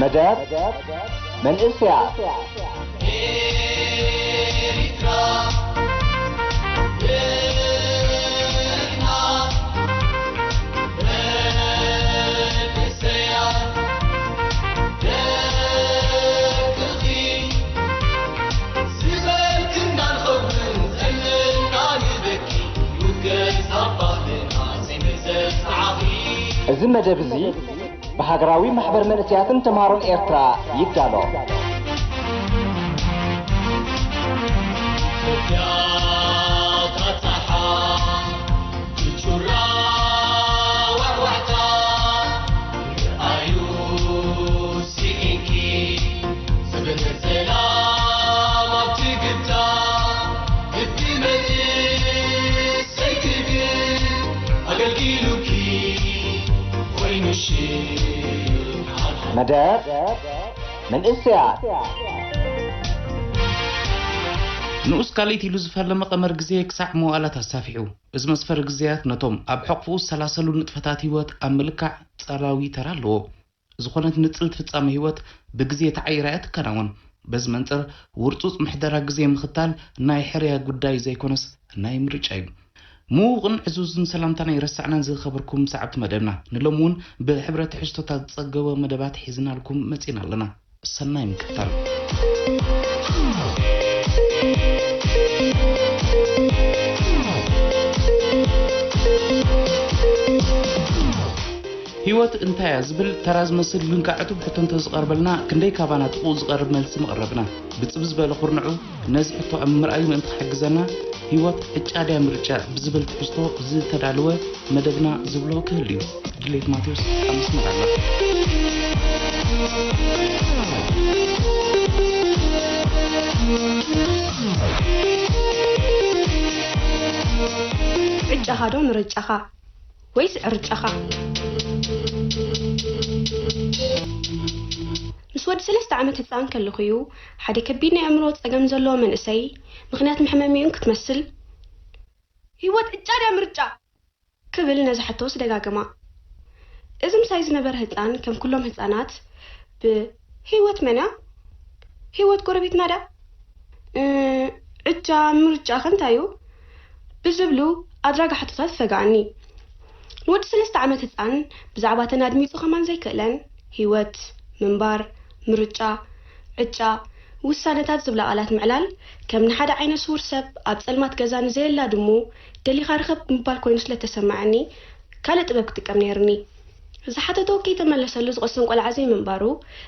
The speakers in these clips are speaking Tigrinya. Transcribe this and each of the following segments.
መደብ መንእሰያት። እዚ መደብ እዚ ብሃገራዊ ማሕበር መንእሰያትን ተምሃሮን ኤርትራ ይዳሎ። መደብ መንእሰያት። ንኡስ ካልኢት ኢሉ ዝፈለመ ቀመር ግዜ ክሳዕ መዋእላት ኣሳፊሑ፣ እዚ መስፈሪ ግዜያት ነቶም ኣብ ሕቕፍኡ ዝሰላሰሉ ንጥፈታት ህይወት ኣብ ምልካዕ ጸላዊ ተራ ኣለዎ። ዝኾነት ንጽልቲ ፍጻመ ህይወት ብግዜ ተዓይራ እያ ትከናወን። በዚ መንጽር፣ ውርጹጽ ምሕደራ ግዜ ምኽታል ናይ ሕርያ ጉዳይ ዘይኮነስ ናይ ምርጫ እዩ። ምዉቕን ዕዙዝን ሰላምታና ኣይረሳዕናን ዝኸበርኩም ሰዓብቲ መደብና። ንሎሚ እውን ብሕብረ ትሕዝቶታት ዝጸገበ መደባት ሒዝናልኩም መጺና ኣለና። ሰናይ ምክትታል። ህይወት እንታይ እያ ዝብል ተራ ዝመስል ግን ከዓ ዕቱብ ሕቶ እንተዝቐርበልና ክንደይ ካባና ጥቕኡ ዝቐርብ መልሲ ምቐረብና። ብጽብ ዝበለ ኩርንዑ ነዚ ሕቶ ኣብ ምርኣዩ ምእንቲ ክሕግዘና፣ ህይወት ዕጫ ድያ ምርጫ ብዝብል ትሕዝቶ ዝተዳለወ መደብና ዝብሎ ክህሉ እዩ። ድሌት ማቴዎስ ኣብ መስመር ኣላ። ዕጫኻ ዶ ምርጫኻ ወይስ ዕርጫኻ? ምስ ወዲ ሰለስተ ዓመት ህፃን ከለኹ እዩ ሓደ ከቢድ ናይ ኣእምሮ ፀገም ዘለዎ መንእሰይ ምኽንያት መሕመሚኡን ክትመስል፣ ህይወት ዕጫ ድያ ምርጫ? ክብል ነዚ ሕቶ ዝደጋገማ። እዚ ምሳይ ዝነበረ ህፃን ከም ኩሎም ህፃናት ብ ህይወት መን እያ? ህይወት ጎረቤትና ድያ? እ፣ ዕጫ ምርጫ ከ እንታይ እዩ? ብዝብሉ ኣድራጋ ሕቶታት ፈጋኣኒ። ንወዲ ሰለስተ ዓመት ህፃን ብዛዕባ ተን ኣድሚፁ ከማን ዘይክእለን ህይወት፣ ምንባር፣ ምርጫ፣ ዕጫ፣ ውሳነታት ዝብላ ቃላት ምዕላል ከም ንሓደ ዓይነ ስውር ሰብ ኣብ ጸልማት ገዛ ንዘየላ ድሙ ደሊኻ ርኸብ ምባል ኮይኑ ስለ እተሰምዓኒ ካልእ ጥበብ ክጥቀም ነይሩኒ። ዝሓተቶ ከይተመለሰሉ ዝቕስን ቆልዓ ዘይምንባሩ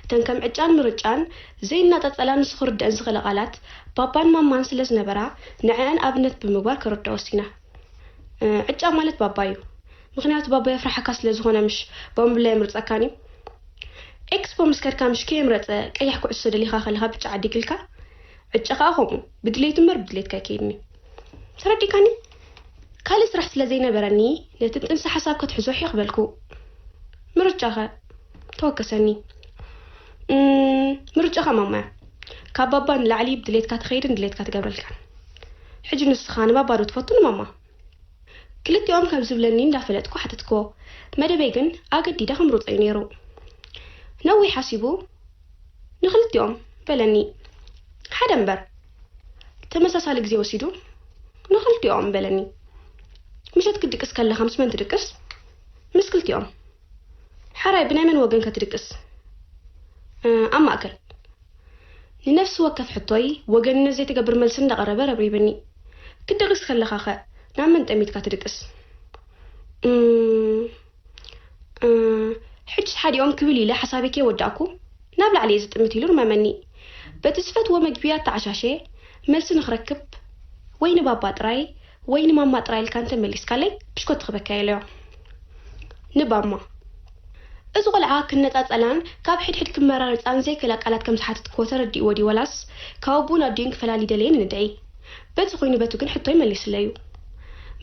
እተን ከም ዕጫን ምርጫን ዘይናጸጸላ ንሱ ክርደአን ዝኽእላ ቃላት ባባን ማማን ስለ ዝነበራ ንዐኣን ኣብነት ብምግባር ከረድኦ ወሲነ። እ፣ ዕጫ ማለት ባባ እዩ። ምኽንያቱ ባባ የፍርሓካ ስለ ዝኾነ ምሽ ባምቡላ የምርጸካን እዩ። ኤክስፖ ምስ ከድካ ምሽ ከየምረጸ ቀያሕ ኩዕሶ ደሊኻ ከለኻ ብጫ ዓዲግልካ? ዕጫ ከኣ ከምኡ፣ ብድሌቱ እምበር ብድሌትካ ኣይከይድን እዩ። ተረዲእካኒ? ካልእ ስራሕ ስለ ዘይነበረኒ ነቲ ጥንሲ ሓሳብ ከትሕዞ ሒኽ በልኩ። ምርጫኸ? ተወከሰኒ። እም፣ ምርጫኻ ማማ እያ። ካብ ባባ ንላዕሊ ብድሌትካ ትኸይድን ድሌትካ ትገብረልካን። ሕጂ ንስኻ ንባባ ዶ ትፈቱ ንማማ? ክልቲኦም ከም ዝብለኒ እንዳፈለጥኩ ሓተትክዎ። መደበይ ግን ኣገዲደ ከምርጾ እዩ ነይሩ። ነዊሕ ሓሲቡ፣ "ንኽልቲኦም" በለኒ። ሓደ እምበር፣ ተመሳሳሊ ግዜ ወሲዱ፣ "ንኽልቲኦም" በለኒ። "ምሸት ክትድቅስ ከለኻ ምስ መን ትድቅስ?" "ምስ ክልቲኦም." "ሓራይ ብናይ መን ወገን ከ ትድቅስ?" "እ፣ ኣብ ማእከል." ንነፍሲ ወከፍ ሕቶይ ወገንነት ዘይተገብር መልሲ እንዳቐረበ ረብሪብኒ። "ክትድቅስ ከለኻኸ ናብ መን ጠሚትካ ትድቅስ?" "እም፣ እ፣ ሕጅስ ሓዲኦም ክብል ኢለ ሓሳበይ ከይወዳእኩ ናብ ላዕሊ እየ ዝጥምት" ኢሉ ርመመኒ። በቲ ዝፈትዎ መግቢ ኣተዓሻሸ መልሲ ንኽረክብ ወይ ንባባ ጥራይ ወይ ንማማ ጥራይ ኢልካ እንተመሊስካለይ ብሽኮቲ ክበካ ኢለዮ። ንባማ። እዚ ቆልዓ ክነጻጸላን ካብ ሕድሕድ ክመራረጻን ዘይክእላ ቃላት ከም ዝሓተትክዎ ተረዲእዎ ድዩ ወላስ ካብ ኣቦኡን ኣዲኡን ክፈላሊ ደለየ ንንድዒ። በቲ ኮይኑ በቱ ግን ሕቶይ መሊስለዩ።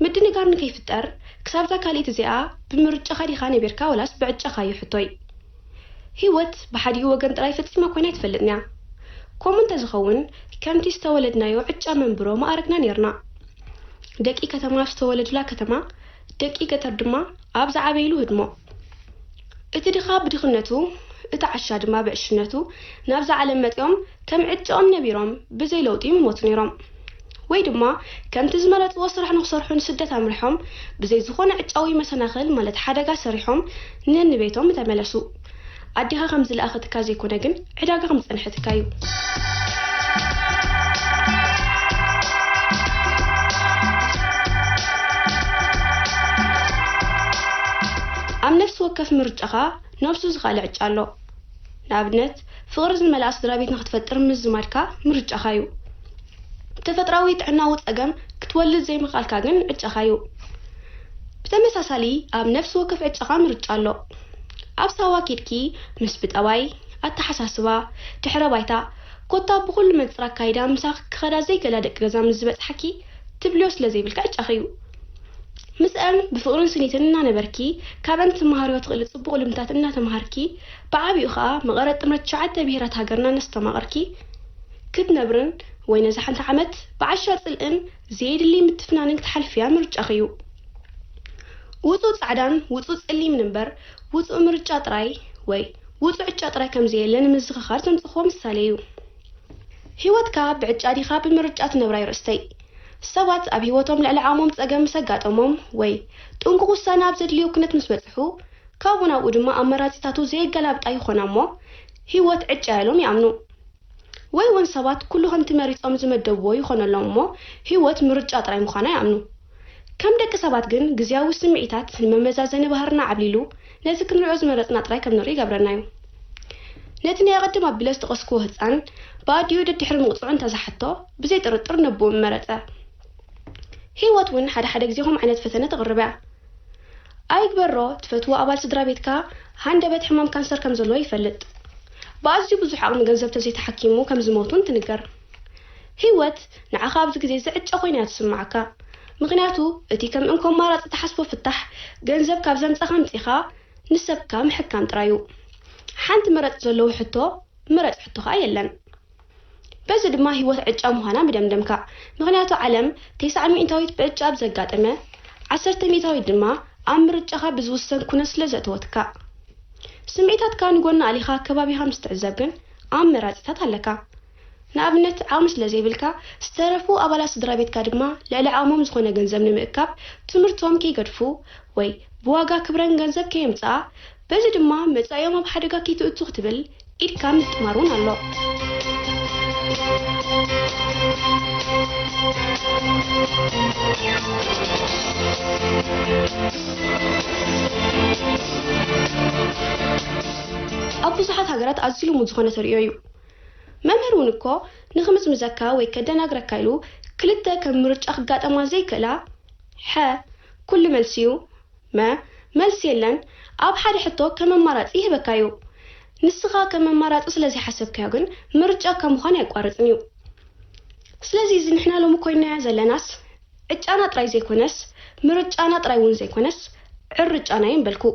ምድንጋር ንከይፍጠር ክሳብዛ ካልኢት እዚኣ ብምርጫኻ ዲኻ ነቢርካ ወላስ ብዕጫኻ እዩ ሕቶይ። ህይወት ብሓዲኡ ወገን ጥራይ ፈጺማ ኮይና ኣይትፈልጥን እያ። ከምኡ እንተዝኸውን ከምቲ ዝተወለድናዮ ዕጫ መንብሮ ምኣረግና ኔርና። ደቂ ከተማ ኣብ ዝተወለዱላ ከተማ፣ ደቂ ገጠር ድማ ኣብ ዝዓበይሉ ህድሞ። እቲ ድኻ ብድኽነቱ፣ እቲ ዓሻ ድማ ብዕሽነቱ ናብዛ ዓለም መጺኦም ከም ዕጫኦም ነቢሮም ብዘይ ለውጢ ምሞቱ ነይሮም። ወይ ድማ ከምቲ ዝመረጽዎ ስራሕ ንኽሰርሑ ንስደት ኣምሪሖም ብዘይ ዝኾነ ዕጫዊ መሰናኽል ማለት ሓደጋ ሰሪሖም ነንቤቶም ምተመለሱ። ኣዴኻ ከም ዝለኣኸትካ ዘይኮነ ግን ዕዳጋ ከም ዝጸንሐትካ እዩ። ኣብ ነፍሲ ወከፍ ምርጫኻ ነብሱ ዝኻለ ዕጫ ኣሎ። ንኣብነት ፍቕሪ ዝመልኣ ስድራ ቤት ንኽትፈጥር ምዝማድካ ምርጫኻ እዩ። ተፈጥራዊ ጥዕናዊ ጸገም ክትወልድ ዘይምኽኣልካ ግን ዕጫኻ እዩ። ብተመሳሳሊ ኣብ ነፍሲ ወከፍ ዕጫኻ ምርጫ ኣሎ። ኣብ ሳዋ ኬድኪ ምስ ብጠባይ፣ ኣተሓሳስባ፣ ድሕረ ባይታ፣ ኮታ ብኹሉ መንጽር ኣካይዳ ምሳኺ ክኸዳ ዘይክእላ ደቂ ገዛ ምስ ዝበጽሓኪ ትብልዮ ስለ ዘይብልካ ዕጫኺ እዩ። ምስአን ብፍቕርን ስኒትን እናነበርኪ፣ ካብአን ትመሃርዮ ትኽእሊ ጽቡቕ ልምድታት እናተምሃርኪ፣ ብዓቢኡ ኸኣ መቐረት ጥምረት ትሽዓተ ብሄራት ሃገርና እናስተማቐርኪ ክትነብርን ወይ ነዛ ሓንቲ ዓመት ብዓሻ ጽልእን ዘየድሊ ምትፍናንን ክትሓልፍያ ምርጫኺ እዩ። ውጹእ ጻዕዳን ውጹእ ጸሊምን እምበር፣ ውጹእ ምርጫ ጥራይ ወይ ውጹእ ዕጫ ጥራይ ከም ዘየለ ንምዝኽኻር ዘምጽእክዎ ምሳሌ እዩ። ህይወትካ ብዕጫ ዲኻ ብምርጫ ትነብራ እዩ ርእስተይ። ሰባት ኣብ ህይወቶም ልዕሊ ዓቕሞም ጸገም ምስ ኣጋጠሞም ወይ ጥንቁቕ ውሳነ ኣብ ዘድልዮ ኩነት ምስ በጽሑ፣ ካብኡ ናብኡ ድማ ኣመራጺታቱ ዘየገላብጣ ይኾና እሞ፣ ህይወት ዕጫ እያ ኢሎም ይኣምኑ። ወይ እውን ሰባት ኩሉ ከምቲ መሪጾም ዝመደብዎ ይኾነሎም እሞ፣ ህይወት ምርጫ ጥራይ ምዃና ይኣምኑ። ከም ደቂ ሰባት ግን፣ ግዝያዊ ስምዒታት ንመመዛዘኒ ባህርና ዓብሊሉ፣ ነቲ ክንሪኦ ዝመረጽና ጥራይ ከም ንርኢ ይገብረና እዩ። ነቲ ናይ ኣቐድም ኣቢለ ዝጠቐስክዎ ህጻን፣ ብኣዲኡ ደድሕሪ ምቕጽዑ እንተ ዝሓቶ፣ ብዘይ ጥርጥር ነብኡ ምመረጸ። ህይወት እውን ሓደ ሓደ ግዜ ከምኡ ዓይነት ፈተነ ተቕርብ እያ። ኣይግበሮ፣ ትፈትዎ ኣባል ስድራ ቤትካ ሃንደበት ሕማም ካንሰር ከም ዘለዎ ይፈልጥ። ብኣዝዩ ብዙሕ ዓቕሚ ገንዘብ ተዘይተሓኪሙ ከም ዝሞት እውን ትንገር። ህይወት ንዓኻ ኣብዚ ግዜ እዚ ዕጫ ኮይና እያ ትስምዓካ። ምኽንያቱ፣ እቲ ከም እንኮ ኣማራጺ ትሓስቦ ፍታሕ፣ ገንዘብ ካብ ዘምጻኻ ኣምጺኻ ንሰብካ ምሕካም ጥራይ እዩ። ሓንቲ ምረጽ ዘለዎ ሕቶ፣ ምረጽ ሕቶ ከኣ የለን። በዚ ድማ ህይወት ዕጫ ምዃና ምደምደምካ። ምኽንያቱ ዓለም ተስዓ ሚእታዊት ብዕጫ ኣብ ዘጋጠመ፣ ዓሰርተ ሚእታዊት ድማ ኣብ ምርጫኻ ብዝውሰን ኩነት ስለ ዘእተወትካ። ስምዒታትካ ንጎኒ ኣሊኻ ከባቢኻ ምስ ትዕዘብ ግን ኣመራጺታት ኣለካ። ንኣብነት ዓቕሚ ስለ ዘይብልካ ዝተረፉ ኣባላት ስድራ ቤትካ ድማ ልዕሊ ዓቕሞም ዝኾነ ገንዘብ ንምእካብ ትምህርቶም ከይገድፉ ወይ ብዋጋ ክብረን ገንዘብ ከየምጽኣ በዚ ድማ መጻኢኦም ኣብ ሓደጋ ከይትእቱ ክትብል ኢድካ ምጥማር እውን ኣሎ። ኣብ ብዙሓት ሃገራት ኣዝዩ ልሙድ ዝኾነ ተርእዮ እዩ። መምህር እውን እኮ ንኽምዝምዘካ ወይ ከደናግረካ ኢሉ ክልተ ከም ምርጫ ክጋጠማ ዘይክእላ፣ ሐ፣ ኩሉ መልሲ እዩ፣ መ፣ መልሲ የለን፣ ኣብ ሓደ ሕቶ ከም ኣማራጺ ይህበካ እዩ። ንስኻ ከም ኣማራጺ ስለ ዘይሓሰብካዮ ግን ምርጫካ ምዃን ኣየቋርጽን እዩ። ስለዚ እዚ ንሕና ሎሚ ኮይናዮ ዘለናስ ዕጫና ጥራይ ዘይኮነስ ምርጫና ጥራይ እውን ዘይኮነስ ዕርጫና እዩ ምበልኩ።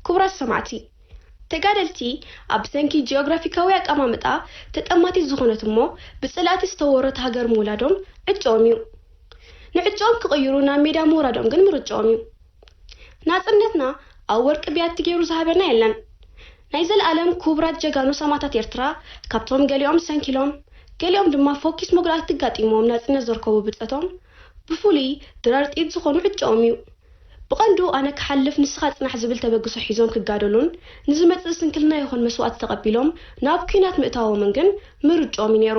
ክቡራት ሰማዕቲ፣ ተጋደልቲ ኣብ ብሰንኪ ጂኦግራፊካዊ ኣቀማምጣ ተጠማቲት ዝኾነት እሞ ብጽልኣቲ ዝተወረት ሃገር ምውላዶም ዕጫኦም እዩ። ንዕጫኦም ክቕይሩ ናብ ሜዳ ምውራዶም ግን ምርጫኦም እዩ። ናጽነትና ኣብ ወርቂ ብያቲ ገይሩ ዝሃበና የለን። ናይ ዘለኣለም ክቡራት ጀጋኑ ሰማእታት ኤርትራ፣ ካብቶም ገሊኦም ሰንኪሎም፣ ገሊኦም ድማ ፈኲስ መጉዳእቲ ጋጢምዎም ናጽነት ዘርከቡ ብጸቶም፣ ብፍሉይ ድራር ጥይት ዝኾኑ ዕጫኦም እዩ። ብቐንዱ ኣነ ክሓልፍ ንስኻ ጽናሕ ዝብል ተበግሶ ሒዞም ክጋደሉን ንዝመጽእ ስንክልና ይኹን መስዋእቲ ተቐቢሎም ናብ ኲናት ምእታዎምን ግን ምርጫኦም እዩ ነይሩ።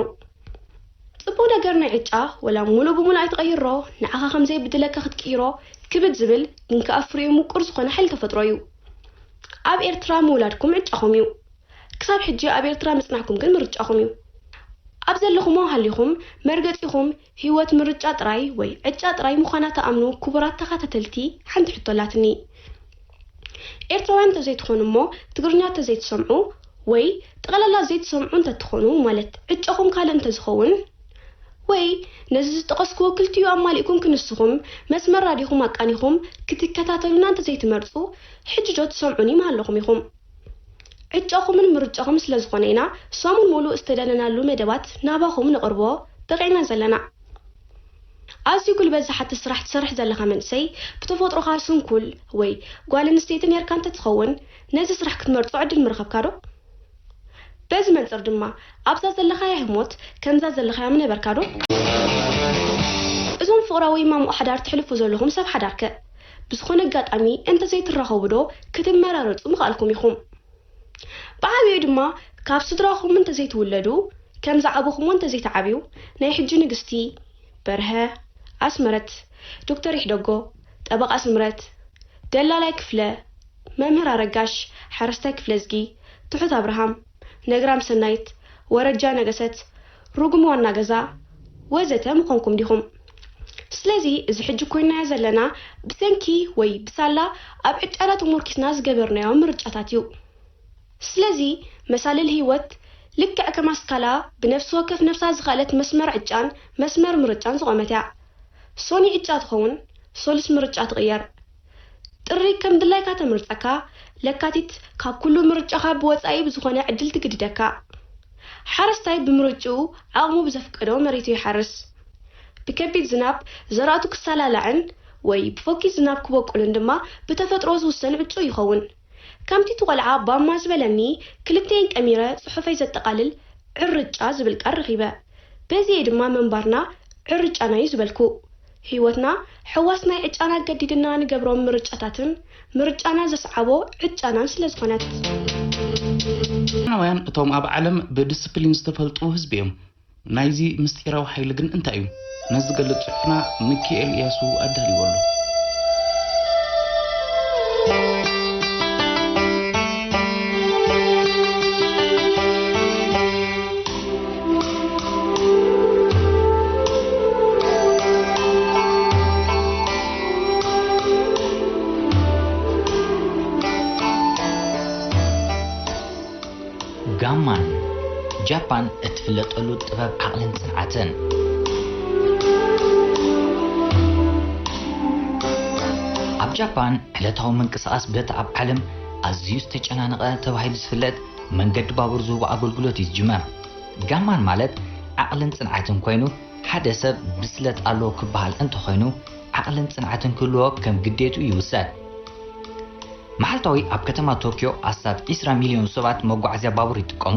ጽቡቕ ነገር ናይ ዕጫ ወላ ሙሉእ ብሙሉእ ኣይትቐይሮ፣ ንዓኻ ከም ዘይብድለካ ክትቅይሮ ክብድ ዝብል ግን ከኣ ፍሪኡ ምቁር ዝኾነ ሓይሊ ተፈጥሮ እዩ። ኣብ ኤርትራ ምውላድኩም ዕጫኹም እዩ። ክሳብ ሕጂ ኣብ ኤርትራ ምጽናሕኩም ግን ምርጫኹም እዩ። ኣብ ዘለኹሞ ሃሊኹም መርገጺኹም ህይወት ምርጫ ጥራይ ወይ ዕጫ ጥራይ ምዃና ትኣምኑ ክቡራት ተኸታተልቲ ሓንቲ ሕቶ ኣላትኒ። ኤርትራውያን እንተዘይትኾኑ እሞ ትግርኛ እንተዘይትሰምዑ ወይ ጠቕላላ ዘይትሰምዑ እንተትኾኑ ማለት ዕጫኹም ካልእ እንተዝኸውን ወይ ነዚ ዝጠቐስክዎ ክልቲኡ ኣማሊእኩም ክንስኹም መስመር ራዲኹም ኣቃኒኹም ክትከታተሉና እንተዘይትመርጹ ሕጂ ዶ ትሰምዑኒ ምሃለኹም ኢኹም። ዕጫኹምን ምርጫኹም ስለ ዝኾነ ኢና ሰሙን ሙሉእ ዝተደለናሉ መደባት ናባኹም ነቕርቦ በቒዕና ዘለና። ኣዝዩ ጉልበት ዝሓትት ስራሕ ትሰርሕ ዘለኻ መንእሰይ ብተፈጥሮኻ ስንኩል ወይ ጓል ኣንስተይቲ ኔርካ እንተትኸውን ነዚ ስራሕ ክትመርጾ ዕድል ምረኸብካ ዶ? በዚ መንጽር ድማ ኣብዛ ዘለኻያ ህሞት ከምዛ ዘለኻያ ምነበርካ ዶ? እዞም ፍቕራዊ ማሙቕ ሓዳር ትሕልፉ ዘለኹም ሰብ ሓዳርከ? ብዝኾነ ኣጋጣሚ እንተዘይትራኸቡ ዶ ክትመራረጹ ምኽኣልኩም ኢኹም? ብዓቢኡ ድማ ካብ ስድራኹም እንተዘይትውለዱ፣ ከም ዝዓበኹሞ እንተዘይትዓብዩ፣ ናይ ሕጂ ንግስቲ፣ በርሀ፣ ኣስመረት፣ ዶክተር ይሕደጎ፣ ጠበቓ ስምረት፣ ደላላይ ክፍለ፣ መምህር ኣረጋሽ፣ ሓረስታይ ክፍለዝጊ፣ ትሑት ኣብርሃም፣ ነግራም ሰናይት፣ ወረጃ ነገሰት፣ ርጉም ዋና ገዛ፣ ወዘተ ምኾንኩም ዲኹም? ስለዚ እዚ ሕጂ ኮይናዮ ዘለና ብሰንኪ ወይ ብሳላ ኣብ ዕጫና ተሞርኪስና ዝገበርናዮ ምርጫታት እዩ። ስለዚ መሳልል ህይወት ልክዕ ከም ኣስካላ ብነፍሲ ወከፍ ነፍሳ ዝኸኣለት መስመር ዕጫን መስመር ምርጫን ዝቖመት እያ። ሶኒ ዕጫ ትኸውን፣ ሶሉስ ምርጫ ትቕየር። ጥሪ ከም ድላይካ ተምርጸካ፣ ለካቲት ካብ ኩሉ ምርጫኻ ብወጻኢ ብዝኾነ ዕድል ትግድደካ። ሓረስታይ ብምርጭኡ ዓቕሙ ብዘፍቀዶ መሬቱ ይሓርስ። ብከቢድ ዝናብ ዘራእቱ ክሰላላዕን ወይ ብፎኪስ ዝናብ ክበቁልን ድማ ብተፈጥሮ ዝውሰን ዕጹ ይኸውን። ከምቲ እቲ ቆልዓ ባማ ዝበለኒ፣ ክልተየን ቀሚረ ጽሑፈይ ዘጠቓልል ዕርጫ ዝብል ቃል ረኺበ። በዚየ ድማ ምንባርና ዕርጫና እዩ ዝበልኩ። ህይወትና ሕዋስ ናይ ዕጫና ገዲድና ንገብሮም ምርጫታትን ምርጫና ዘስዓቦ ዕጫናን ስለ ዝኾነት። ቻይናውያን እቶም ኣብ ዓለም ብዲስፕሊን ዝተፈልጡ ህዝቢ እዮም። ናይዚ ምስጢራዊ ሓይሊ ግን እንታይ እዩ? ነዚ ዝገልጽ ጽሑፍና ሚኪኤል እያሱ ኣዳልይዎ ኣሎ። ጋማን፣ ጃፓን እትፍለጠሉ ጥበብ ዓቕልን ጽንዓትን። ኣብ ጃፓን ዕለታዊ ምንቅስቓስ በቲ ኣብ ዓለም ኣዝዩ ዝተጨናነቐ ተባሂሉ ዝፍለጥ መንገዲ ባቡር ዝህቦ ኣገልግሎት እዩ ዝጅመር። ጋማን ማለት ዓቕልን ጽንዓትን ኮይኑ፣ ሓደ ሰብ ብስለት ኣለዎ ክበሃል እንተኾይኑ፣ ዓቕልን ጽንዓትን ክህልዎ ከም ግዴትኡ ይውሰድ። መዓልታዊ ኣብ ከተማ ቶክዮ ኣስታት ዕስራ ሚልዮን ሰባት መጓዓዝያ ባቡር ይጥቀሙ።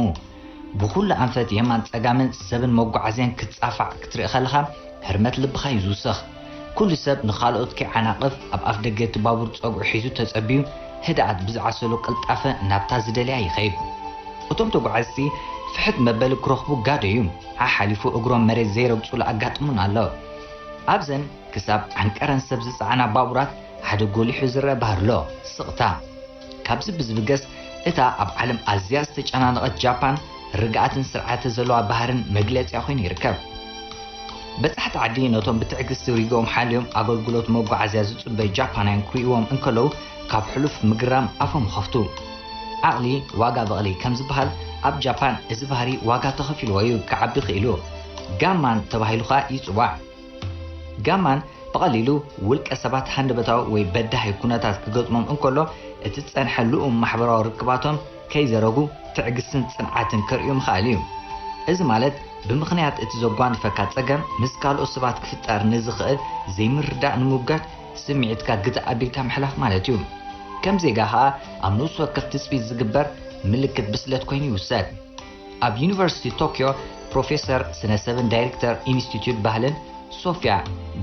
ብኹሉ ኣንፈት የማን ጸጋምን ሰብን መጓዓዝያን ክትጻፋዕ ክትርኢ ከለኻ ህርመት ልብኻ እዩ ዝውስኽ። ኩሉ ሰብ ንኻልኦት ከይዓናቕፍ ኣብ ኣፍደገ እቲ ባቡር ጸጉዑ ሒዙ ተጸብዩ ህድኣት ብዝዓሰሎ ቅልጣፈ ናብታ ዝደልያ ይኸይድ። እቶም ተጓዓዝቲ ፍሕት መበሊ ክረኽቡ ጋዶ እዩ። ሓሓሊፉ እግሮም መሬት ዘይረግጹሉ ኣጋጥሙን ኣሎ። ኣብዘን ክሳብ ዓንቀረን ሰብ ዝጸዓና ባቡራት ሓደ ጎሊሑ ዝረአ ባህሪ ኣሎ፣ ስቕታ። ካብዚ ብዝብገስ እታ ኣብ ዓለም ኣዝያ ዝተጨናነቐት ጃፓን ርግኣትን ስርዓተ ዘለዋ ባህርን መግለጺኣ ኮይኑ ይርከብ። በጻሕቲ ዓዲ ነቶም ብትዕግስቲ ሪግኦም ሓልዮም ኣገልግሎት መጓዓዝያ ዝጽበዩ ጃፓናውያን ክርእይዎም እንከለዉ ካብ ሕሉፍ ምግርራም ኣፎም ይኸፍቱ። ዓቕሊ ዋጋ በቕሊ ከም ዝበሃል ኣብ ጃፓን እዚ ባህሪ ዋጋ ተኸፊልዎ እዩ ክዓቢ ክኢሉ። ጋማን ተባሂሉ ኸኣ ይጽዋዕ። ጋማን ብቐሊሉ ውልቀ ሰባት ሃንደበታዊ ወይ በዳሂ ኩነታት ክገጥሞም እንከሎ እቲ ዝጸንሐ ልኡም ማሕበራዊ ርክባቶም ከይዘረጉ ትዕግስትን ጽንዓትን ከርእዩ ምኽኣል እዩ። እዚ ማለት ብምኽንያት እቲ ዘጓንፈካ ጸገም ምስ ካልኦት ሰባት ክፍጠር ንዝኽእል ዘይምርዳእ ንምውጋድ ስምዒትካ ግትእ ኣቢልካ ምሕላፍ ማለት እዩ። ከም ዜጋ ኸኣ ኣብ ንኡስ ወከፍ ትጽቢት ዝግበር ምልክት ብስለት ኮይኑ ይውሰድ። ኣብ ዩኒቨርሲቲ ቶክዮ ፕሮፌሰር ስነ ሰብን ዳይሬክተር ኢንስቲትዩት ባህልን ሶፍያ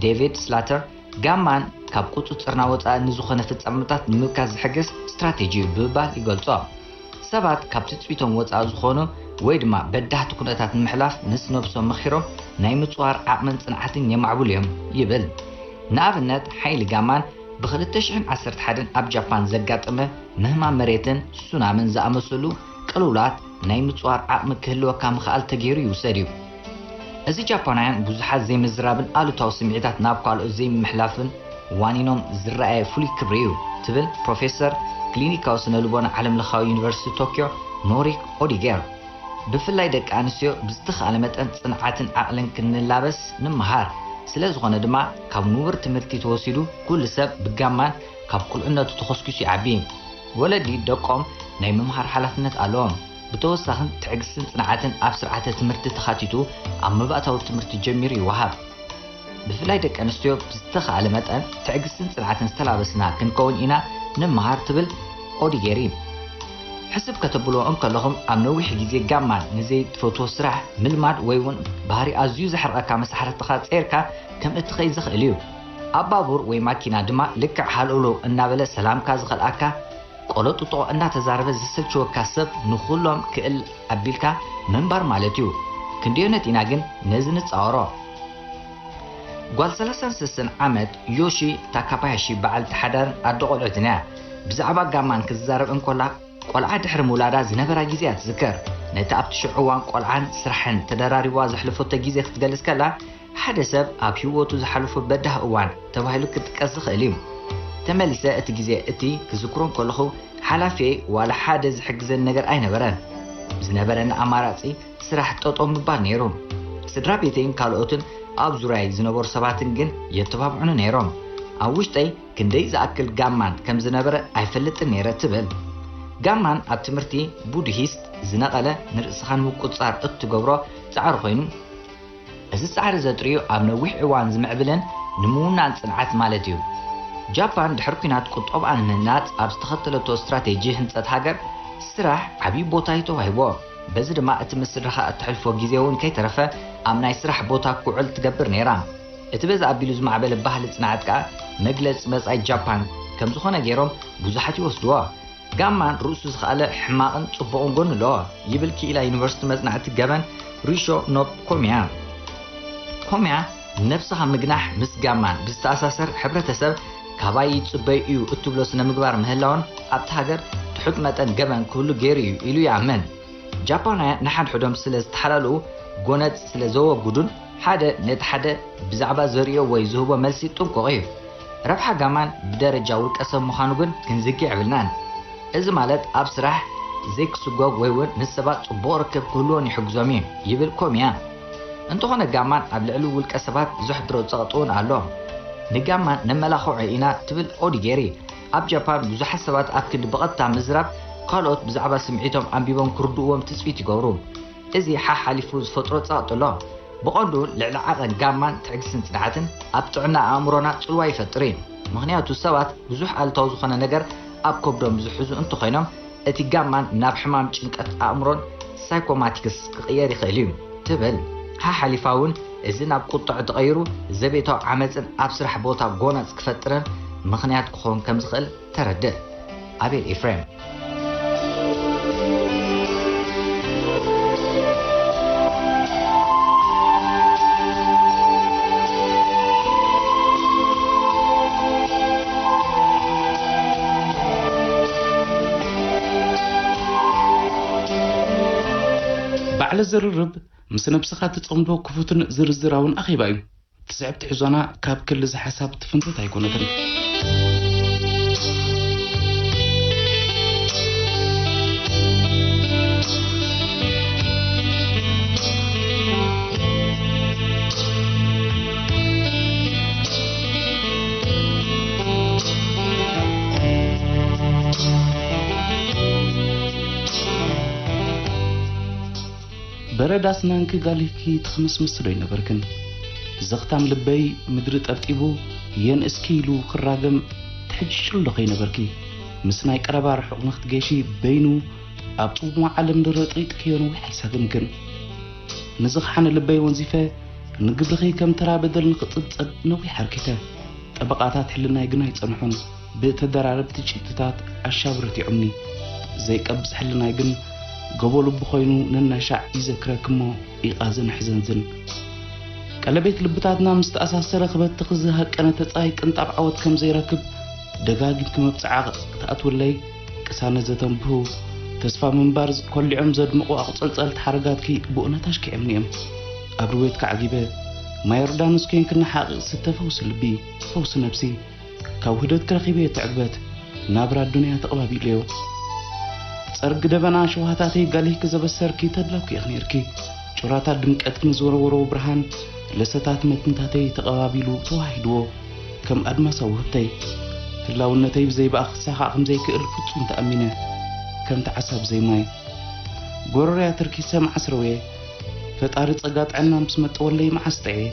ዴቪድ ስላተር ጋማን ካብ ቁጽጽርና ወጻኢ ንዝኾነ ፍጻመታት ንምብጋስ ዝሕግዝ ስትራቴጂ እዩ ብምባል ይገልጾ። ሰባት ካብ ትጽቢቶም ወጻኢ ዝኾኑ ወይ ድማ በዳህቲ ኩነታት ንምሕላፍ ምስ ነብሶም መኺሮም ናይ ምጽዋር ዓቕምን ጽንዓትን የማዕብሉ እዮም ይብል። ንኣብነት ሓይሊ ጋማን ብ ክልተ ሽሕን ዓሰርተ ሓደን ኣብ ጃፓን ዘጋጠመ ምህማም መሬትን ሱናምን ዝኣመሰሉ ቅልውላት ናይ ምጽዋር ዓቕሚ ክህልወካ ምኽኣል ተገይሩ ይውሰድ እዩ። እዚ ጃፓናውያን ብዙሓት ዘይምዝራብን ኣሉታዊ ስምዒታት ናብ ካልኦት ዘይምምሕላፍን ዋኒኖም ዝረኣየ ፍሉይ ክብሪ እዩ ትብል ፕሮፌሰር ክሊኒካዊ ስነ ልቦና ዓለምለኻዊ ዩኒቨርሲቲ ቶክዮ ኖሪክ ኦዲጌር። ብፍላይ ደቂ ኣንስትዮ ብዝተኻእለ መጠን ጽንዓትን ዓቕልን ክንላበስ ንመሃር። ስለ ዝኾነ ድማ ካብ ንቡር ትምህርቲ ተወሲዱ ኩሉ ሰብ ብጋማን ካብ ቁልዕነቱ ተኾስኪሱ ይዓቢ። ወለዲ ደቆም ናይ ምምሃር ሓላፍነት ኣለዎም። ብተወሳኽን ትዕግስትን ጽንዓትን ኣብ ስርዓተ ትምህርቲ ተኻቲቱ ኣብ መባእታዊ ትምህርቲ ጀሚሩ ይወሃብ። ብፍላይ ደቂ ኣንስትዮ ብዝተኻእለ መጠን ትዕግስትን ጽንዓትን ዝተላበስና ክንከውን ኢና ንመሃር ትብል ኦዲጌሪ። ሕስብ ከተብልዎ እንከለኹም፣ ኣብ ነዊሕ ግዜ ጋማን ንዘይትፈትዎ ስራሕ ምልማድ ወይ እውን ባህሪ ኣዝዩ ዘሕርቐካ መሳሕርትኻ ጸይርካ ከም እትኸይድ ዘኽእል እዩ። ኣብ ባቡር ወይ ማኪና ድማ ልክዕ ሃለውለው እናበለ ሰላምካ ዝኸልኣካ፣ ቆለጥጦ እናተዛረበ ዘሰልችወካ ሰብ ንኹሎም ክእል ኣቢልካ ምንባር ማለት እዩ። ክንደዮነት ኢና ግን ነዚ ንጻወሮ? ጓል ሰላሳን ሰለስተን ዓመት ዮሺ ታካባያሺ በዓልቲ ሓዳርን ኣደ ቆልዑትን እያ። ብዛዕባ ጋማን ክትዛረብ እንኮላ፣ ቆልዓ ድሕሪ ምውላዳ ዝነበራ ግዜ እያ ትዝክር። ነቲ ኣብቲ ሽዑ እዋን ቆልዓን ስራሕን ተደራሪብዋ ዘሕለፈቶ ግዜ ክትገልጽ ከላ፣ ሓደ ሰብ ኣብ ህይወቱ ዝሓለፎ በዳህ እዋን ተባሂሉ ክጥቀስ ዝኽእል እዩ። ተመሊሰ እቲ ግዜ እቲ ክዝክሮ እንከለኹ፣ ሓላፊየይ ዋላ ሓደ ዝሕግዘኒ ነገር ኣይነበረን። ዝነበረኒ ኣማራጺ ስራሕ ጠጠው ምባል ነይሩ። ስድራ ቤተይን ካልኦትን ኣብ ዙርያይ ዝነበሩ ሰባትን ግን የተባብዑኒ ነይሮም። ኣብ ውሽጠይ ክንደይ ዝኣክል ጋማን ከም ዝነበረ ኣይፈልጥን ነይረ ትብል። ጋማን ኣብ ትምህርቲ ቡድሂስት ዝነቐለ ንርእስኻ ንምቁጽጻር እትገብሮ ጻዕሪ ኮይኑ፣ እዚ ጻዕሪ ዘጥርዩ ኣብ ነዊሕ እዋን ዝምዕብልን ንምውናን ጽንዓት ማለት እዩ። ጃፓን ድሕሪ ኲናት ቁጠብኣ ንምህናጽ ኣብ ዝተኸተለቶ ስትራቴጂ ህንጸት ሃገር ስራሕ ዓብዪ ቦታ እዩ ተዋሂብዎ። በዚ ድማ እቲ ምስ ስድራኻ እተሕልፎ ግዜ እውን ከይተረፈ ኣብ ናይ ስራሕ ቦታ ክውዕል ትገብር ነይራ። እቲ በዚ ኣቢሉ ዝማዕበለ ባህሊ ጽንዓት ከኣ መግለጺ መጻኢት ጃፓን ከም ዝኾነ ገይሮም ብዙሓት ይወስድዎ። ጋማን ርእሱ ዝኸኣለ ሕማቕን ጽቡቕን ጎኒ ኣለዎ ይብል ክኢላ ዩኒቨርሲቲ መጽናዕቲ ገበን ሪሾ ኖብ ኮሚያ። ኮሚያ፣ ነብስኻ ምግናሕ ምስ ጋማን ብዝተኣሳሰር ሕብረተሰብ ካባይ ይጽበይ እዩ እትብሎ ስነ ምግባር ምህላውን ኣብቲ ሃገር ትሑት መጠን ገበን ክህሉ ገይሩ እዩ ኢሉ ይኣምን። ጃፓናውያን ንሓድሕዶም ስለ ዝተሓላለኡ፣ ጎነጽ ስለ ዘወግዱን ሓደ ነቲ ሓደ ብዛዕባ ዘርእዮ ወይ ዝህቦ መልሲ ጥንቁቕ እዩ። ረብሓ ጋማን ብደረጃ ውልቀ ሰብ ምዃኑ ግን ክንዝንግዕ የብልናን። እዚ ማለት ኣብ ስራሕ ዘይክስጎግ ወይ እውን ምስ ሰባት ጽቡቕ ርክብ ክህልዎን ይሕግዞም እዩ ይብል ኮሚያ። እንተኾነ ጋማን ኣብ ልዕሊ ውልቀ ሰባት ዘሕድሮ ጸቕጢ እውን ኣሎ። ንጋማን ነመላኽዖ ኢና ትብል ኦዲጌሪ። ኣብ ጃፓን ብዙሓት ሰባት ኣብ ክንዲ ብቐጥታ ምዝራብ ካልኦት ብዛዕባ ስምዒቶም ኣንቢቦም ክርድእዎም ትጽቢት ይገብሩ። እዚ ሓሓሊፉ ዝፈጥሮ ጸቕጢ ኣሎ። ብቐንዱ ልዕሊ ዓቐን ጋማን ትዕግስትን ጽንዓትን ኣብ ጥዕና ኣእምሮና ጽልዋ ይፈጥር እዩ። ምኽንያቱ ሰባት ብዙሕ ኣሉታዊ ዝኾነ ነገር ኣብ ከብዶም ዝሕዙ እንተኾይኖም እቲ ጋማን ናብ ሕማም ጭንቀት ኣእምሮን ሳይኮማቲክስ ክቕየር ይኽእል እዩ ትብል። ሓሓሊፋ እውን እዚ ናብ ቁጥዐ ተቐይሩ ዘቤታዊ ዓመፅን ኣብ ስራሕ ቦታ ጎነፅ ክፈጥርን ምኽንያት ክኸውን ከም ዝኽእል ተረድእ። ኣቤል ኤፍሬም። ባዕለ ዝርርብ ምስ ነብስኻ ትጸምዶ ክፉትን ዝርዝራውን ኣኼባ እዩ። ትስዕብ ትሕዞና ካብ ክሊ ዝሓሳብ ትፍንትት ኣይኮነትን። በረድ ኣስናንኪ ጋሊፍኪ ትኽምስምሲ ዶ ኣይነበርክን? ዘኽታም ልበይ ምድሪ ጠብጢቡ የንእስኪ ኢሉ ክራገም ትሕጅጭሉ ዶ ከይነበርኪ? ምስ ናይ ቀረባ ርሑቕ ንኽትገይሺ በይኑ ኣብ ጽልሞ ዓለም ድረጥሪጥክዮ ነዊሕ ኣይሳገምክን። ንዝኽሓነ ልበይ ወንዚፈ ንግብርኺ ከም ተራ በደል ንኽጽብጸብ ነዊሕ ኣርኪተ። ጠበቓታት ሕልናይ ግን ኣይጸንሑን። ብተደራረብቲ ጭጥታት ኣሻብረት ይዑምኒ። ዘይቀብጽ ሕልናይ ግን ገቦ ልቢ ኮይኑ ነናሻዕ ይዘክረኪ እሞ ይቓዝን ኣሕዘንዝን። ቀለቤት ልብታትና ምስ ተኣሳሰረ ክበትኽ ዝሃቀነ ተጻይ ቅንጣብ ዓወት ከም ዘይረክብ ደጋጊምኪ መብጽዓ ክትኣትውለይ ቅሳነት ዘተንብሁ ተስፋ ምንባር ኮሊዖም ዘድምቑ ኣቑጸልጸልቲ ሓረጋትኪ ብእውነት ኣሽኪዕምኒ እዮም። ኣብ ርዌትኪ ዓጊበ ማይ ዮርዳኖስ ኮይንክኒ ሓቒቕ ስተ ፈውሲ ልቢ ፈውሲ ነብሲ ካብ ውህደት ክረኺበዮ ትዕግበት ናብራ ኣዱንያ ተቐባቢለዮ። ጸርጊ ደበና ሸውሃታተይ ጋሊህኪ ዘበሰርኪ ተድላኩ ኢኺ ነይርኪ። ጩራታት ድምቀትኪ ንዝወረወሮ ብርሃን ለሰታት መትንታተይ ተቐባቢሉ ተዋሂድዎ ከም ኣድማሳዊ ውህብተይ። ህላውነተይ ብዘይ ብኣኺ ክሳኻዕ ከም ዘይክእል ፍጹም ተኣሚነ ከምቲ ዓሳ ብዘይ ማይ። ጎረርያ ተርኪሰ መዓስ ረውየ ፈጣሪ ጸጋ ጥዕና ምስ መጠወለይ መዓስ ጥዕየ።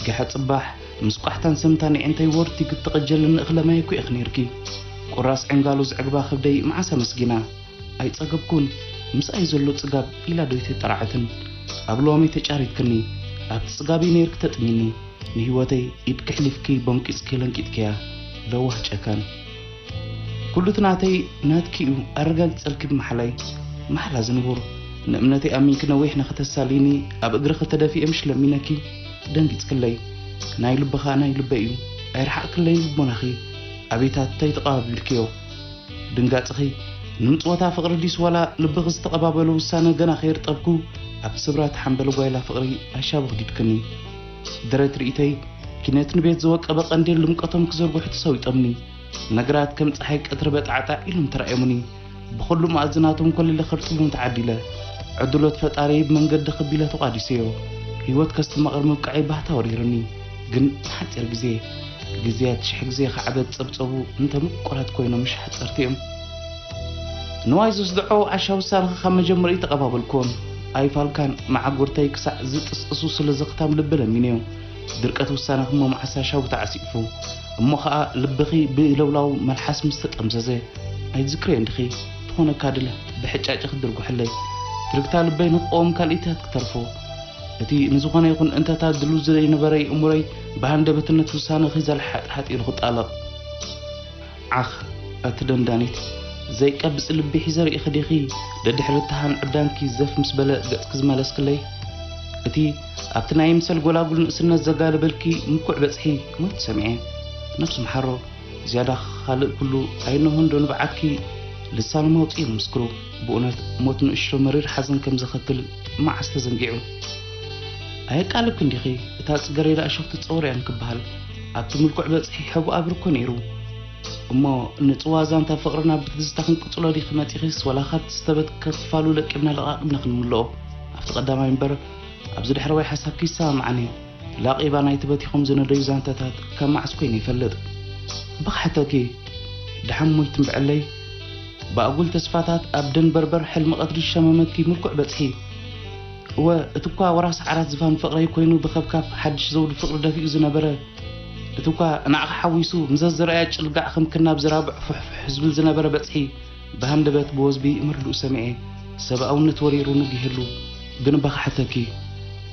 ገሐ ጽባሕ ምስ ቋሕታን ሰምታን የዒንተይ ወርቲ ክትቕጀልኒ እኽለ ማይ እኮ ኢኺ ነይርኪ። ቁራስ ዕንጋሎ ዘዕግባ ከብደይ መዓስ ኣመስጊና። ኣይጸገብኩን፣ ምስኣይ ዘሎ ጽጋብ ኢላ ዶ ኣይተጠራዐትን? ኣብ ሎሚ ተጫሪትክኒ፣ ኣብቲ ጽጋበይ ነይርኪ ተጥሚኒ፣ ንህይወተይ ኢድኪ ኣሕሊፍኪ ቦንቂጽኪ ለንቂጥክያ፣ ለዋህ ጨካን። ኩሉ እቲ ናተይ ናትኪ እዩ ኣረጋግጸልኪ ብማሕላይ። ማሕላ ዝንቡር። ንእምነተይ ኣሚንኪ ነዊሕ ንኽተሳልይኒ ኣብ እግርኺ ተደፊኤ ምሽ ለሚነኪ ደንጊጽክለይ። ናይ ልብኻ ናይ ልበይ እዩ ኣይረሓቕክለይን ልቦናኺ ኣቤታተይ ተቐባቢልክዮ። ድንጋጽኺ ንምጽወታ ፍቕሪ ዲስ ዋላ ልብኺ ዝተቐባበሎ ውሳነ ገና ከየርጠብኩ ኣብቲ ስብራት ሓምበል ጓይላ ፍቕሪ ኣሻብኺ ዲድክኒ። ደረት ርእይተይ ኪነት ንቤት ዝወቀበ ቀንዴል ልምቀቶም ክዘርግሑ ተሰዊጦምኒ። ነገራት ከም ጸሓይ ቀትሪ በጣዕጣዕ ኢሎም ተራእዮምኒ። ብኹሉ መኣዝናቶም ኮሊለ ከርጥቦም ተዓዲለ። ዕድሎት ፈጣሪ ብመንገዲ ክቢለ ተቋዲሰዮ። ህይወት ከስተማቕር ምብቃዐይ ባህታ ወሪርኒ። ግን ንሓጺር ግዜ። ግዜያት ሽሕ ግዜ ከዓበት ጸብጸቡ እንተ ምቁራት ኮይኖም ምሽ ሓጸርቲ እዮም። ንዋይ ዘስድዖ ዓሻ ውሳነኺ ካብ መጀመሪኡ ተቐባበልክዎን ኣይፋልካን። መዓጉርተይ ክሳዕ ዝጥስጥሱ ስለ ዘኽታም ልቢ ለሚነዮ። ድርቀት ውሳነኺ እሞ መዓሳ ሻቡ ተዓሲፉ። እሞ ኸኣ ልብኺ ብለውላው መልሓስ ምስ ተጠምዘዘ ኣይትዝክርዮን ዲኺ? ትኾነካ ድለ ብሕጫጭ ክትድርጉሐለይ። ትርግታ ልበይ ንክቐውም ካልኢታት ክተርፎ። እቲ ንዝኾነ ይኹን እንተታ ድሉ ዘይነበረ ይእምሮይ ብሃንደበትነት ውሳነኺ ዘልሓጥሓጥ ኢሉ ክጣለቕ። ዓኽ፣ ኣቲ ደንዳኒት፣ ዘይቀብጽ ልቢ ሒዘ ርኢኺ ዲኺ ደድሕሪ ተሃን ዕብዳንኪ ዘፍ ምስ በለ ገጽኪ ዝመለስክለይ? እቲ ኣብቲ ናይ ምሰል ጎላጉል ንእስነት ዘጋለበልኪ ምኩዕ በጽሒ ሞይቱ ሰሚዐ። ነብሱ መሓሮ። ዝያዳ ካልእ ኩሉ ኣይነሆን ዶ ንብዓትኪ ልሳኖም ኣውጺኦም ምስክሩ። ብእውነት ሞት ንእሽቶ መሪር ሓዘን ከም ዘኸክል መዓስ ተዘንጊዑ? ኣየቃልብክን ዲኺ? እታ ጽገሬዳ እሾኽ ትጸወር እያ እንክበሃል ኣብቲ ምልኩዕ በጽሒ ሕቡእ ኣብሪ እኮ ነይሩ። እሞ ንጽዋ ዛንታ ፍቕርና ብትዝታ ክንቅጽሎ ዲኺ መጺኺስ፣ ወላ ካብቲ ዝተበትከ ክፋሉ ለቂብና ለቓቒብና ክንምልኦ? ኣብቲ ቀዳማይ እምበር ኣብዚ ዳሕረዋይ ሓሳብኪ ይሰማማዓኒ። ላቒባ ናይቲ በቲኾም ዝነደዩ ዛንታታት ካብ መዓስ ኮይነ ይፈልጥ? ብኽሕተኪ፣ ደሓን ሞይት እምብዐለይ። ብኣጉል ተስፋታት ኣብ ደንበርበር ሕልሚ ቀትሪ ዝሸመመኪ ምልኩዕ በጽሒ። እወ፣ እቲ እኳ ወራስ ዓራት ዝፋን ፍቕረይ ኮይኑ ብኸብካብ ሓድሽ ዘውዲ ፍቕሪ ደፊኡ ዝነበረ፣ እቲ እኳ ንዓኻ ሓዊሱ ምዘዘርኣያ ጭልጋዕ ከም ክናብ ዝራብዕ ፉሕፉሕ ዝብል ዝነበረ በጽሒ፣ ብሃንደበት ብወዝቢ መርድኡ ሰሚዐ፣ ሰብኣውነት ወሪሩ ነጊህሉ። ግን እባ ክሓተኪ፣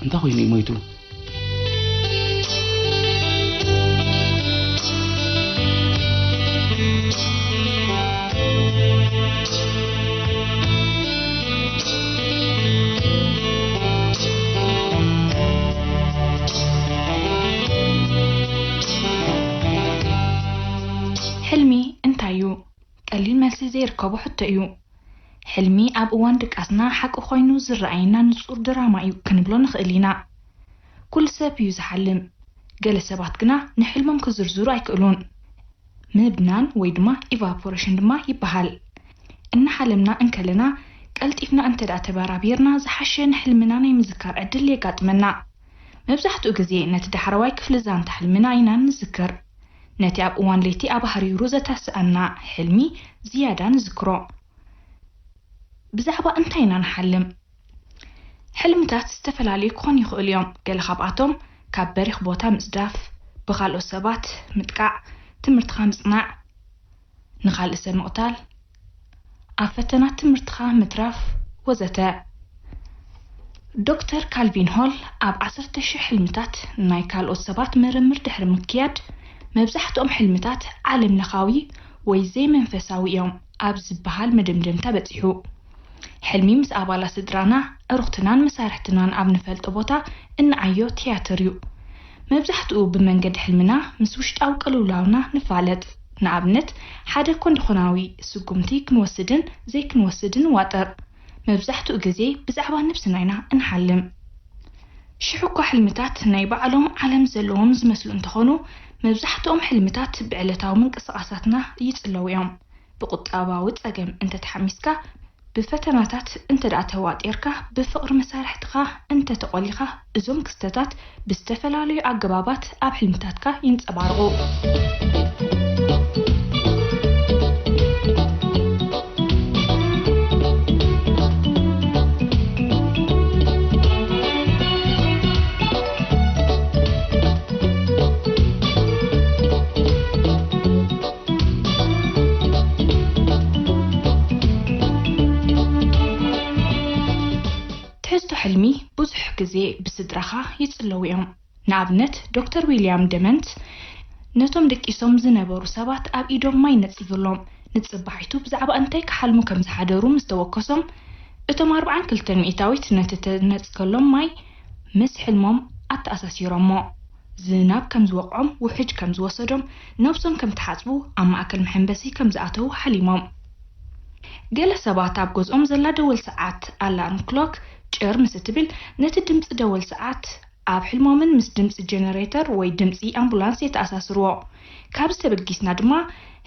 እንታይ ኮይኑ እዩ ሞይቱ? ሕልሚ እንታይ እዩ? ቀሊል መልሲ ዘይርከቦ ሕቶ እዩ። ሕልሚ ኣብ እዋን ድቃስና ሓቂ ኮይኑ ዝረኣየና ንጹር ድራማ እዩ ክንብሎ ንኽእል ኢና። ኩሉ ሰብ እዩ ዝሓልም። ገለ ሰባት ግና ንሕልሞም ክዝርዝሩ ኣይክእሉን። ምብናን ወይ ድማ ኢቫፖሬሽን ድማ ይበሃል። እናሓለምና እንከለና ቀልጢፍና እንተ ደኣ ተበራቢርና ዝሓሸ ንሕልምና ናይ ምዝካር ዕድል የጋጥመና። መብዛሕትኡ ግዜ ነቲ ዳሕረዋይ ክፍሊ ዛንታ ሕልምና ኢና ንዝክር። ነቲ ኣብ እዋን ለይቲ ኣባህሪሩ ዘተስኣና ሕልሚ ዝያዳ ንዝክሮ። ብዛዕባ እንታይ ኢና ንሓልም? ሕልምታት ዝተፈላለዩ ክኾኑ ይኽእሉ እዮም። ገለ ካብኣቶም ካብ በሪኽ ቦታ ምጽዳፍ፣ ብኻልኦት ሰባት ምጥቃዕ፣ ትምህርትኻ ምጽናዕ፣ ንኻልእ ሰብ ምቕታል፣ ኣብ ፈተና ትምህርትኻ ምትራፍ ወዘተ። ዶክተር ካልቪን ሆል ኣብ ዓሰርተ ሽሕ ሕልምታት ናይ ካልኦት ሰባት ምርምር ድሕሪ ምክያድ፣ መብዛሕትኦም ሕልምታት ዓለምለኻዊ ወይ ዘይመንፈሳዊ እዮም ኣብ ዝበሃል መደምደምታ በጺሑ። ሕልሚ ምስ ኣባላት ስድራና፣ ዕሩኽትናን መሳርሕትናን ኣብ ንፈልጦ ቦታ እንዓዮ ትያትር እዩ። መብዛሕትኡ ብመንገዲ ሕልምና ምስ ውሽጣዊ ቅልውላውና ንፋለጥ። ንኣብነት፣ ሓደ ኮንዶኾናዊ ስጉምቲ ክንወስድን ዘይክንወስድን ንዋጠር። መብዛሕትኡ ግዜ ብዛዕባ ነብስና ኢና እንሓልም። ሽሕ እኳ ሕልምታት ናይ ባዕሎም ዓለም ዘለዎም ዝመስሉ እንተኾኑ፣ መብዛሕትኦም ሕልምታት ብዕለታዊ ምንቅስቓሳትና ይጽለዉ እዮም። ብቁጠባዊ ጸገም እንተተሓሚስካ፣ ብፈተናታት እንተ ደኣ ተዋጢርካ፣ ብፍቕሪ መሳርሕትኻ እንተ ተቖሊኻ፣ እዞም ክስተታት ብዝተፈላለዩ ኣገባባት ኣብ ሕልምታትካ ይንጸባረቑ። ግዜ ብስድራኻ ይጽለዉ እዮም። ንኣብነት፣ ዶክተር ዊልያም ደመንት፣ ነቶም ደቂሶም ዝነበሩ ሰባት ኣብ ኢዶም ማይ ነጺጉሎም። ንጽባሒቱ ብዛዕባ እንታይ ክሓልሙ ከም ዝሓደሩ ምስ ተወከሶም፣ እቶም ኣርብዓን ክልተን ሚእታዊት ነቲ ተነጺገሎም ማይ ምስ ሕልሞም ኣተኣሳሲሮሞ። ዝናብ ከም ዝወቕዖም፣ ውሕጅ ከም ዝወሰዶም፣ ነብሶም ከም ትሓጽቡ፣ ኣብ ማእከል መሐንበሲ ከም ዝኣተዉ ሓሊሞም። ገለ ሰባት ኣብ ገዝኦም ዘላ ደወል ሰዓት፣ ኣላርም ክሎክ፣ ጭር ምስ እትብል፣ ነቲ ድምጺ ደወል ሰዓት ኣብ ሕልሞምን ምስ ድምጺ ጀነሬተር ወይ ድምጺ ኣምቡላንስ የተኣሳስርዎ። ካብዚ ተበጊስና ድማ፣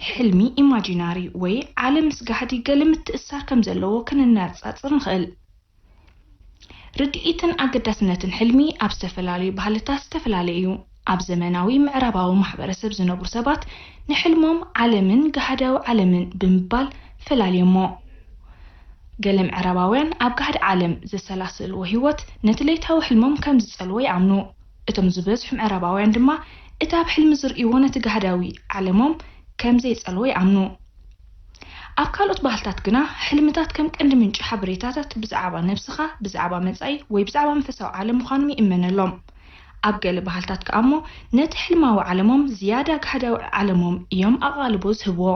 ሕልሚ ኢማጂናሪ ወይ ዓለም ምስ ጋህዲ ገለ ምትእስሳር ከም ዘለዎ ከነነጻጽር ንኽእል። ርድኢትን ኣገዳስነትን ሕልሚ ኣብ ዝተፈላለዩ ባህልታት ዝተፈላለየ እዩ። ኣብ ዘመናዊ ምዕራባዊ ማሕበረሰብ ዝነብሩ ሰባት ንሕልሞም ዓለምን ጋህዳዊ ዓለምን ብምባል ፈላልዮሞ። ገለ ምዕራባውያን ኣብ ጋህዲ ዓለም ዘሰላሰልዎ ህይወት ነቲ ለይታዊ ሕልሞም ከም ዝጸልዎ ይኣምኑ። እቶም ዝበዝሑ ምዕራባውያን ድማ እቲ ኣብ ሕልሚ ዝርእይዎ ነቲ ጋህዳዊ ዓለሞም ከም ዘይጸልዎ ይኣምኑ። ኣብ ካልኦት ባህልታት ግና፣ ሕልምታት ከም ቀንዲ ምንጪ ሓበሬታታት ብዛዕባ ነብስኻ፣ ብዛዕባ መጻኢ፣ ወይ ብዛዕባ መንፈሳዊ ዓለም ምዃኖም ይእመነሎም። ኣብ ገለ ባህልታት ከኣ እሞ፣ ነቲ ሕልማዊ ዓለሞም ዝያዳ ጋህዳዊ ዓለሞም እዮም ኣቓልቦ ዝህብዎ።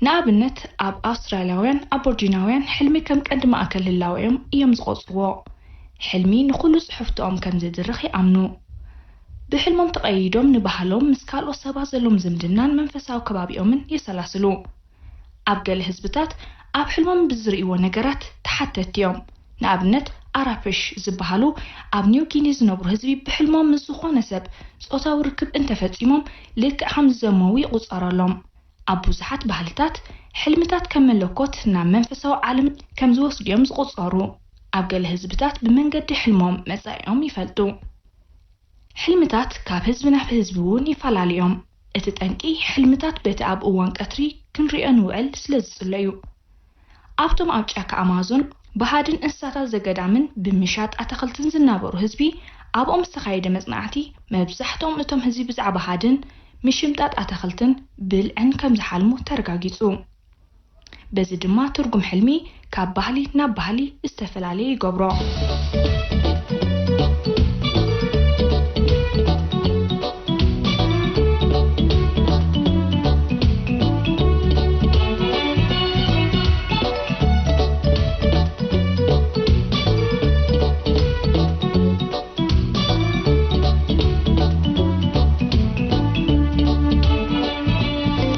ንኣብነት፣ ኣብ ኣውስትራልያውያን ኣቦርጂናውያን፣ ሕልሚ ከም ቀንዲ ማእከል ህላወኦም እዮም ዝቖጽርዎ። ሕልሚ ንኹሉ ጽሕፍቶኦም ከም ዘድርኽ ይኣምኑ። ብሕልሞም ተቐይዶም ንባህሎም፣ ምስ ካልኦት ሰባት ዘለዎም ዝምድናን መንፈሳዊ ከባቢኦምን የሰላስሉ። ኣብ ገለ ህዝብታት ኣብ ሕልሞም ብዝርእይዎ ነገራት ተሓተትቲ እዮም። ንኣብነት፣ ኣራፕሽ ዝበሃሉ ኣብ ኒው ጊኒ ዝነብሩ ህዝቢ ብሕልሞም ምስ ዝኾነ ሰብ ጾታዊ ርክብ እንተፈጺሞም ልክዕ ከም ዝዘመዉ ይቑጸረሎም። ኣብ ብዙሓት ባህልታት፣ ሕልምታት ከም መለኮት ናብ መንፈሳዊ ዓለም ከም ዝወስዱ እዮም ዝቑጸሩ። ኣብ ገለ ህዝብታት ብመንገዲ ሕልሞም መጻኢኦም ይፈልጡ። ሕልምታት ካብ ህዝቢ ናብ ህዝቢ እውን ይፈላለዩ እዮም። እቲ ጠንቂ፣ ሕልምታት በቲ ኣብ እዋን ቀትሪ ክንሪኦ ንውዕል ስለ ዝጽለ እዩ። ኣብቶም ኣብ ጫካ ኣማዞን ብሃድን እንስሳታት ዘገዳምን ብምሻጥ ኣታኽልትን ዝናበሩ ህዝቢ፣ ኣብኦም ዝተኻየደ መጽናዕቲ፣ መብዛሕትኦም እቶም ህዝቢ ብዛዕባ ሃድን ምሽምጣጥ ኣታኽልትን ብልዕን ከም ዝሓልሙ ተረጋጊጹ። በዚ ድማ ትርጉም ሕልሚ ካብ ባህሊ ናብ ባህሊ ዝተፈላለየ ይገብሮ።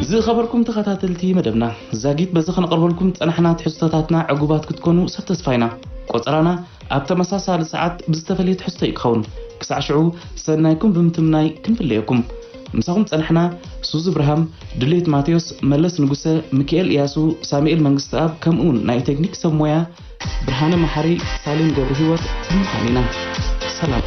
ዝኸበርኩም ተኸታተልቲ መደብና፣ ዛጊት በዚ ከነቕርበልኩም ዝጸናሕና ትሕዝቶታትና ዕጉባት ክትኮኑ ሰብ ተስፋ ኢና። ቆጸራና ኣብ ተመሳሳሊ ሰዓት ብዝተፈልየ ትሕዝቶ እዩ ክኸውን። ክሳዕ ሽዑ፣ ሰናይኩም ብምትምናይ ክንፍለየኩም። ምሳኹም ጸናሕና፣ ሱዚ ብርሃም፣ ድሌት ማቴዎስ፣ መለስ ንጉሰ፣ ሚኪኤል እያሱ፣ ሳሙኤል መንግስተኣብ፣ ከምኡውን ናይ ቴክኒክ ሰብ ሞያ ብርሃነ መሓሪ፣ ሳሌም ገብረህይወት ብምዃን ኢና። ሰላም።